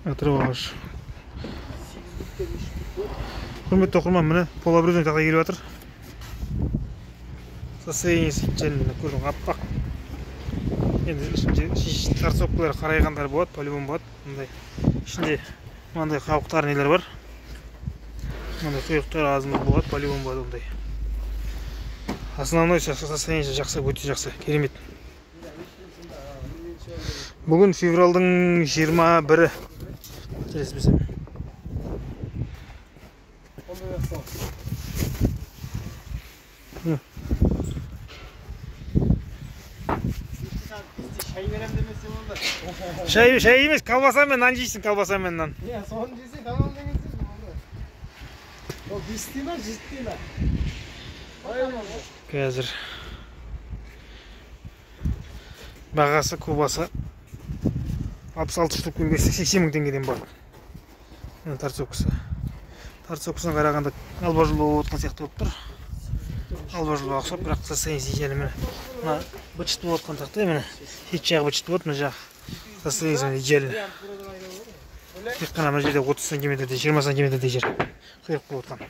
Атырау ағаш. Құрметті оқырман, міне полуобрезной тақта келіп жатыр. Состояние идеально, көрдің, аппақ. Енді ішінде торцовкалар қарайғандар болады, по-любому болады. Мындай ішінде мынандай қабықтар нелер бар. Мынандай құйрықтар азымыз болады, по-любому болады ондай. Основной состояние жақсы, өте жақсы, керемет. Бүгін февралдың 21-і. Қателеспесем. Шай емес, колбасамен нан жейсің, колбасамен нан. Не, соны жесең тамам деген сөз болды. Ол 5-те ма, 7-те ма? Қазір бағасы кубасы 66 штук бөлгесі 80 мың теңгеден бар. Мына торцовкасы. Торцовкасына қарағанда алба жұлба болып отқан сияқты болып тұр. Алба жұлба ұқсап, бірақ состояние идеально міне. Мына быт-шыт болып отқан тақта міне. Шет жағы быт-шыт болады, мына жағы состояние идеально. Тек қана мына жерде 30 сантиметрдей, 20 сантиметрдей жер құйрық болып отқан.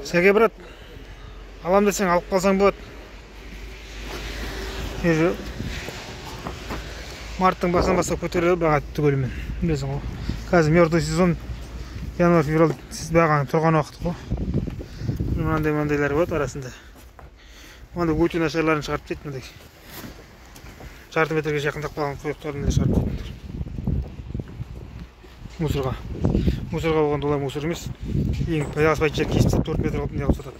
Сәке брат, алам десең алып қалсаң болады. Марттың басынан бастап көтеріліп баға түгелімен. Білесің ғой. Қазір мертвый сезон, январь, февраль бағаның тұрған уақыты ғой. Мынандай мынандайлар болады арасында. Мынандай өте нашарларын шығарып тастайды мынандай. Жарты метрге жақындап қалған құйрықтарын да шығарып тастайды. Мусорға. Мусорға болғанда олар мусор емес. Ең пайдасы жер кесіп 4 метр қылып не қылып сатады.